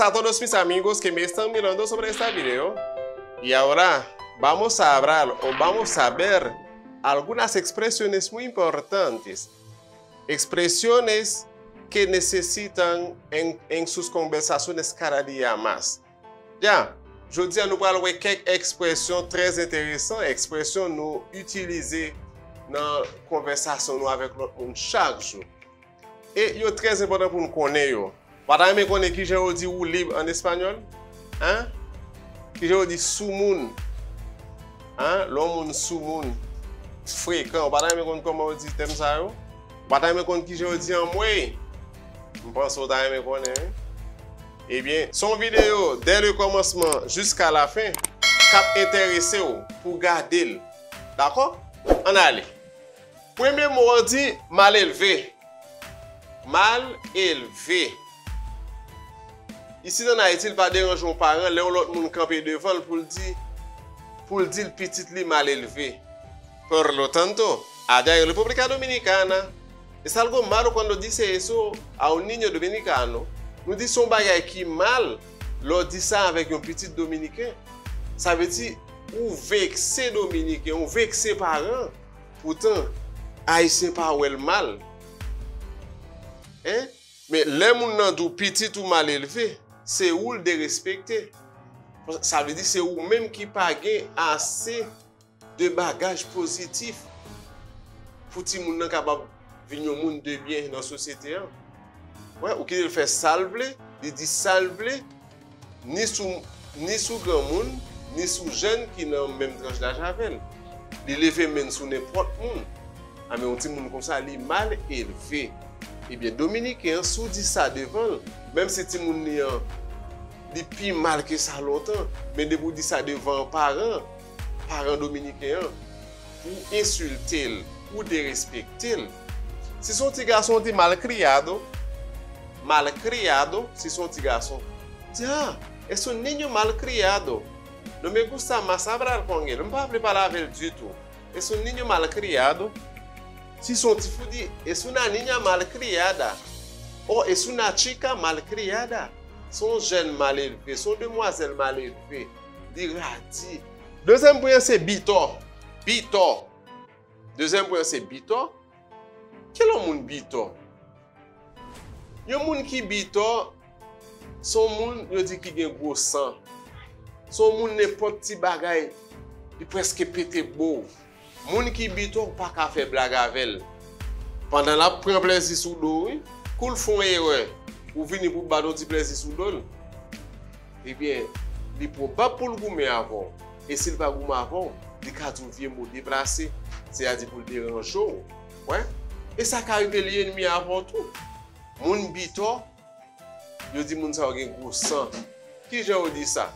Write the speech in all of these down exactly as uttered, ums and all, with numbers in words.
A todos mis amigos que me están mirando sobre esta video. Y ahora vamos a hablar o vamos a ver algunas expresiones muy importantes. Expresiones que necesitan en, en sus conversaciones cada día más. Ya, jodi a nou pral wè kèk ekspresyon trè enteresan, ekspresyon nou itilize nan konvèsasyon nou avèk lòt moun chak jou. E yo trè enpòtan pou n konnen yo. W pa ta renmen konnen kijan yo di ou lib an espanyòl? Hein? Kijan yo di soumoun? Hein? Lè yon moun soumoun, frekan, w pa ta renmen konn kòman yo di tèm sa yo? W pa ta renmen konn kijan yo di anmwey? M panse w ta renmen konnen, wi. Ebyen, se yon videyo dè le kòmansman jiska la fen k ap enterese w pou w gade l. Dakò? Ann ale. Premye mo an di malelve. Malelve. Isit ann Ayiti, li pa deranje yon paran lè yon lòt moun kanpe devan l pou l di, pou l di l pitit li malelve. Por lo tanto, allá en República Dominicana, es algo malo cuando dice eso a un niño dominicano. Nou di se yon bagay ki mal lè w di sa avèk yon pitit dominiken. Sa vle di ou vekse dominiken, ou vekse paran. Poutan, ayisyen pa wè l mal. Hein? Men lè moun nan di w pitit ou malelve, se ou l derespekte. Sa vle di se ou menm ki pa gen ase de bagaj pozitif pou timoun nan kapab vin yon moun de byen nan sosyete an. Wè, ou kite l fè sa l vle, li di sa l vle, ni sou, ni sou granmoun, ni sou jèn ki nan menm tranch daj avè l. Li leve men l sou nenpòt moun. A, men yon timoun konsa, li mal elve. Ebyen, dominiken an, si w di sa devan l, menm si timoun li an, li pi mal ke sa lontan, men depi w di sa devan paran, paran dominiken an, ou ensilte l, ou derespekte l. Si se yon ti gason, w di malcriado, malcriado, si se yon ti gason. Di, ah, es un niño malcriado. No me gusta más hablar con él. M pa vle pale avè l ditou. Es un niño malcriado. Si se yon ti fi, w di, es una niña malcriada. O es una chica malcriada. Se yon jèn malelve, se yon demwazèl malelve. Li radi. Dezyèm pwen an se bitò. Bitò. Dezyèm pwen an se bitò. Kilè yon moun bitò? Yon moun ki bitò, se yon moun yo di ki gen gwo san. Se yon moun nenpòt ti bagay, li prèske pete bo w. Moun ki bitò, ou pa ka fè blag avè l. Pandan l ap pran plèzi sou do w, wi, kou l fè yon erè, ou vini pou bat yon ti plèzi sou do l. Ebyen, li pwobab pou l goumen avè w. E si l pa goumen avè w, li ka di w vye mo deplase, sètadi pou l deranje w. Wè? E sa ka rive li ènmi avè w tou. Moun bitò, yo di moun sa yo gen gwo san. Kijan yo di sa?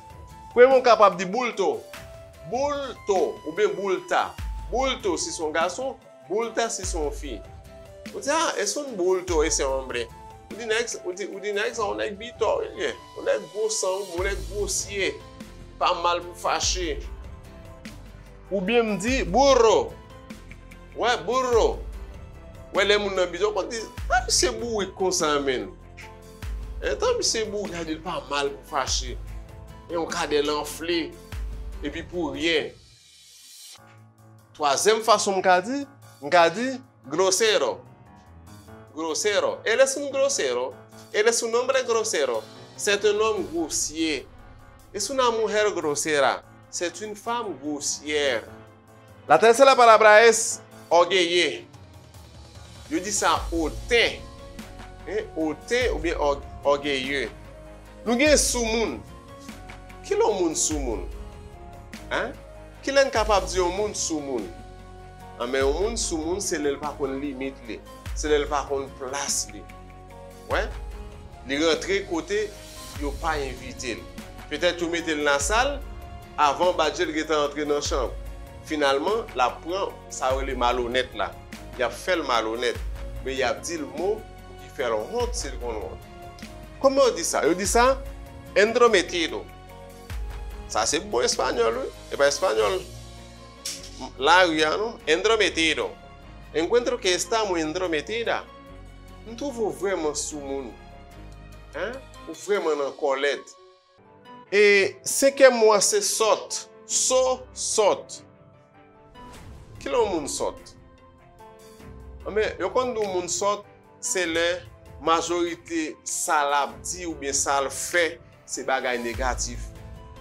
Premye, w kapab di bulto. Bulto oubyen bulta. Bulto si se yon gason, bulta si se yon fi. Ou di, ah, es un bulto ese hombre. Ou di nèg, ou di, ou di nèg sa, yon nèg bitò, wi, li ye. Yon nèg gwo san, yon nèg gwosye. Pa mal pou fache. Oubyen m di, burro. Wè, burro. Wè, lè moun nan bitò, w konn di, tan misye bourik konsa, menm. E tan misye bourik, gade l pa mal pou fache. E yon kadèl anfle. Epi pou ryen. Twazyèm fason m ka di, m ka di, grosero. Grosero. Él es un grosero. Él es un hombre grosero. C'est un homme grossier. Es una mujer grosera. C'est une femme grossière. La tercera palabra es orgueilleux. Yo di sa oten. Hein? Oten oubyen orgueilleux. Nou gen soumoun. Kilè yon moun soumoun? Hein? Kilè n kapab di yon moun soumoun? Anben, yon moun soumoun se lè l pa konn limit li, se lè l pa konn plas li. Wè? Li rantre kote yo pa envite l. Petèt yo mete l nan sal, avan badje l gentan antre nan chanm. Finalman, l ap pran sa yo rele malonèt la. Y ap fè l malonèt, men y ap di l mo pou ki fè l wont si l konn wont. Kòman yo di sa? Yo di sa, entrometido. Sa se bon espanyòl, wi. E pa espanyòl lari a, non. Entrometido. Encuentro que está muy entrometida. M twouve w vrèman soumoun. Hein? Ou vrèman nan kòlèt. E senkyèm mo a se sòt. So, sòt. Kilè yon moun sòt? Anben, yo konn di yon moun sòt, se lè majorite sa l ap di oubyen sa l fè, se bagay negatif.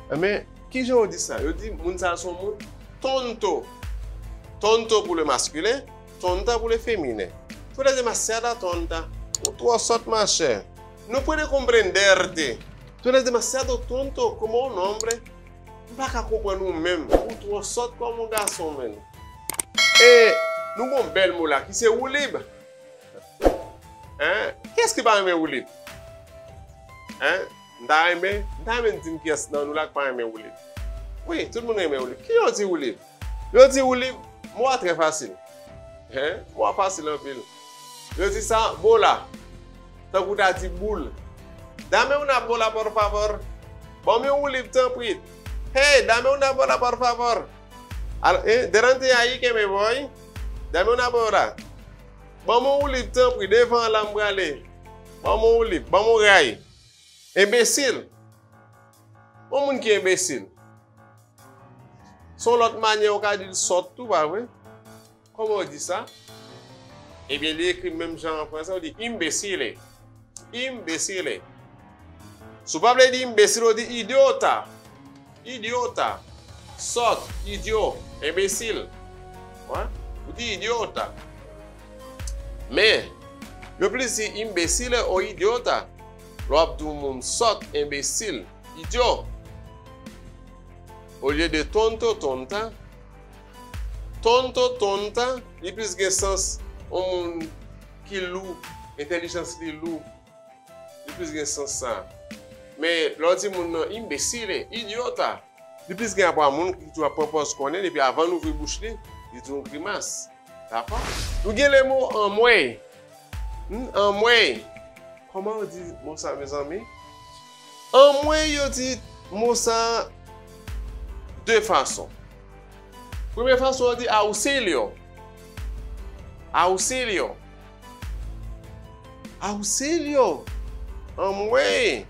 Enben, kijan yo di sa? Yo di moun sa a se yon moun tonto. Tonto pou le masculin, tonta pou le feminen. Tú eres demasiado tonta. Ou twò sòt, machè. No puede comprenderte. Tú eres demasiado tonto como un hombre. M pa ka konprann ou menm. Ou twò sòt kòm yon gason, menm. E nou gon bèl mo la ki se woulib. Hein? Kiyès ki pa renmen woulib? Hein? M ta renmen, m ta renmen di m kiyès nan nou la ki pa renmen woulib. Wi, tout moun renmen woulib. Ki yo di woulib? Yo di woulib, mo a trè fasil. Hein? Mo a fasil anpil. Yo di sa, bola. Tankou w ta di boul. Dame una bola, por favor. Ban m yon woulib, tanpri. Hey, dame una bola, por favor. Al, eh, delante ahí que me voy. Dame una bola. Ban m yon woulib, tanpri, devan an la m prale. Ban m yon woulib, ban m yon ray. Enbesil. Yon moun ki enbesil. Se yon lòt manyè ou ka di l sòt tou, pa vre? Kòman w di sa? Ebyen, li ekri menm jan an fransè, ou di imbecile. Imbecile. Si w pa vle di imbecile, ou di idiota. Idiota. Sòt, idyo, enbesil. Wè? Ou di idiota. Men, yo plis di imbecile o idiota. Lè w ap di yon moun sòt, enbesil, idyo. Olye de tonto, tonta. Tonto, tonta, li plis gen sans yon moun ki lou, entèlijans li lou. Li plis gen sans sa. Men, lè w di moun nan imbecile, idiota, li plis gen rapò a moun ki toujou ap pran pòz konnen, epi avan l ouvri bouch li, li di yon grimas. Dakò? Nou gen le mo anmwey. Hmm, anmwey. Kòman yo di mo sa, mezanmi? Anmwey, yo di mo sa de fason. Premye fason, yo di auxilio. Auxilio. Auxilio. Anmwey.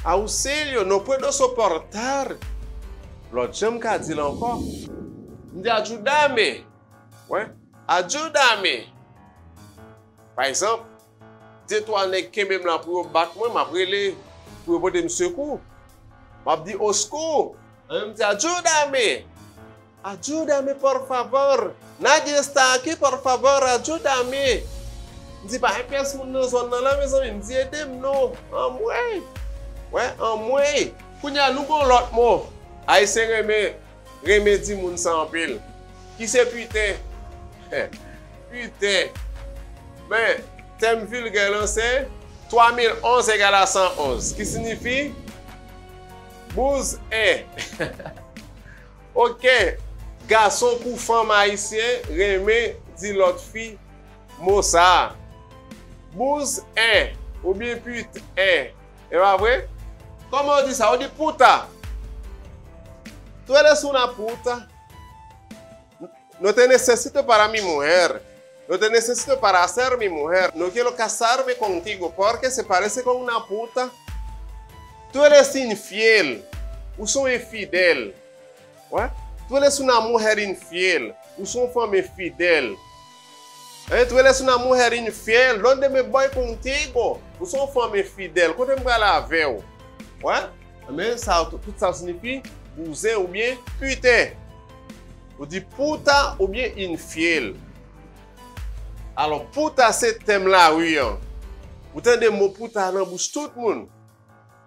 Auxilio, no puedo soportar. Lòt jan m ka di l ankò. M di ayúdame. Wè, ayúdame. Pa egzanp, de twa nèg kenbe m la pou yo bat mwen, m ap rele pou yo pote m sekou. M ap di, au secours. Anben, m di, ayúdame. Ayúdame, por favor. Nadie está aquí, por favor, ayúdame. M di, pa gen pyès moun nan zòn nan la, mezanmi. M di, ede m non. Anmwey. Wè, anmwey. Kounye a, nou gon lòt mo. Ayisyen renmen renmen di moun sa anpil. Ki se piten. Piten. Men, tèm vilgè lan se twa mil onz egal a san onz, ki siyifi bouz en. Oke, gason kou fanm ayisyen renmen di lòt fi mo sa a. Bouz en oubyen pit en. E pa vre? Kòman yo di sa? Yo di puta. Tú eres una puta. No te necesito para mi mujer. No te necesito para ser mi mujer. No quiero casarme contigo porque se parece con una puta. Tú eres infiel. Ou se yon enfidèl. Wè? Tú eres una mujer infiel. Ou se yon fanm enfidèl. Eh, tú eres una mujer infiel. ¿Dónde me voy contigo? Ou se yon fanm enfidèl. Kote m pral avè w? Wè? Men sa, tout, tout sa siyifi bouzen oubyen piten. Ou di puta oubyen infiel. Alò, puta se tèm lari an. Ou tande mo puta nan bouch tout moun.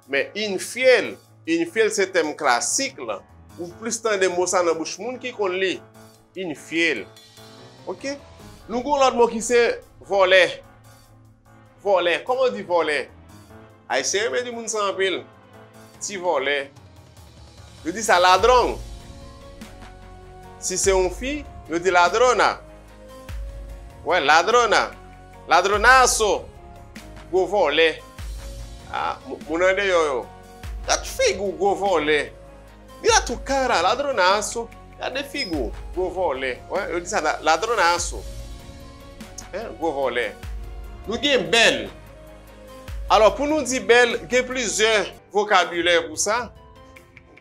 Men infiel, infiel se tèm klasik lan. Ou plis tande mo sa nan bouch moun ki konn li. Infiel. Oke? Nou gon lòt mo ki se vòlè. Vòlè. Kòman yo di vòlè? Ayisyen renmen di moun sa anpil. Ti vòlè. Yo di sa ladrón. Si se yon fi, yo di ladrona. Wè, ladrona. Ladronazo. Gwo vòlè. Ah, moun andeyò yo. Gad figi w, gwo vòlè. Mira tu cara, ladronazo. Gade figi w, gwo vòlè. Wè, yo di sa la, ladronazo. Hein, gwo vòlè. Nou gen bèl. Alò, pou nou di bèl, gen plizyè vokabilè pou sa.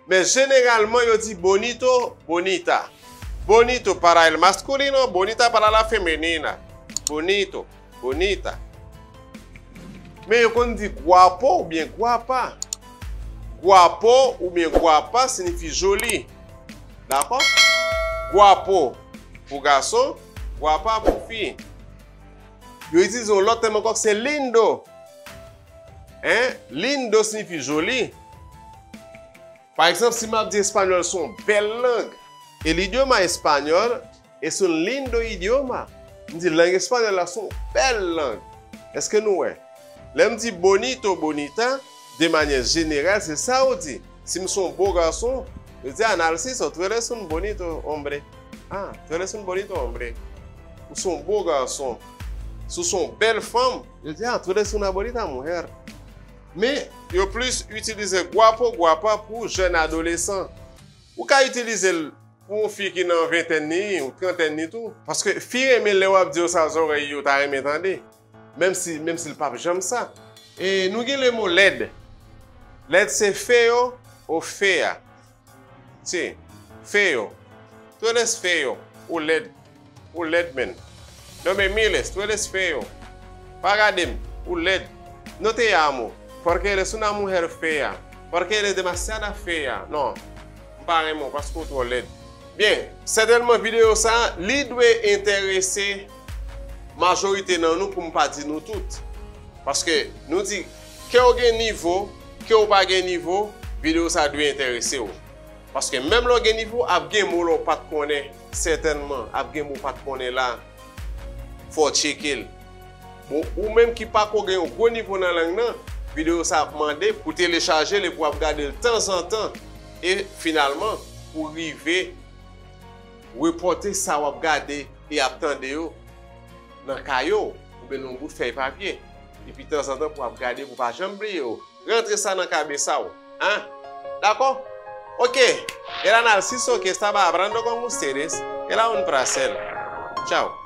Men jeneralman, yo di bonito, bonita. Bonito para el masculino, bonita para la femenina. Bonito, bonita. Men yo konn di guapo oubyen guapa. Guapo oubyen guapa siyifi joli. Dakò? Guapo pou gason, guapa pou fi. Yo itilize yon lòt tèm ankò ki se lindo. Hein? Lindo siyifi joli. Pa egzanp, si m ap di espanyòl se yon bèl lang, el idioma español es un lindo idioma. M di lang espanyòl la se yon bèl lang. Èske nou wè? Lè m di bonito, bonita, de manyè jeneral, se sa yo di. Si m se yon bo gason, yo di, ah, Narciso, tú eres un bonito hombre. Ah, tú eres un bonito hombre. Ou se yon bo gason. Si w se yon bèl fanm, yo di, ah, tú eres una bonita mujer. Men, yo plis itilize guapo, guapa pou jèn adolesan. Ou ka itilize l pou yon fi ki nan ventèn ni, ou trantèn ni tou. Paske fi renmen lè w ap di yo sa zòrèy yo ta renmen tande. Menm si, menm si l p ap janm sa. E nou gen le mo lèd. Lèd se feo ou fea. Si, feo. Tú eres feo. Ou lèd. Ou lèd, menn. No me mires, tú eres feo. Pa gade m, ou lèd. No te amo, porque eres una mujer fea. Porque eres demasiada fea. Non, m pa renmen w paske w twò lèd. Byen, sètènman videyo sa, li dwe enterese majorite nan nou pou m pa di nou tout. Paske nou di, ke w gen nivo, ke w pa gen nivo, videyo sa dwe enterese w. Paske menm lè w gen nivo, ap gen mo lè w pa t konnen, sètènman, ap gen mo w pa t konnen la, fò w tcheke l. Bon, ou menm ki pako gen yon gwo nivo nan lang nan, videyo sa ap mande pou telechaje l epi w ap gade l tanzantan. E finalman, pou rive repòte sa w ap gade e ap tande yo nan kaye w, oubyen nan yon bout fèy papye. Epi tanzantan pou w ap gade pou w pa janm bliye yo. Rantre sa nan kabesa w. Hein? Dakò? Ok. Era Narciso que estaba hablando con ustedes. Era un placer. Chao.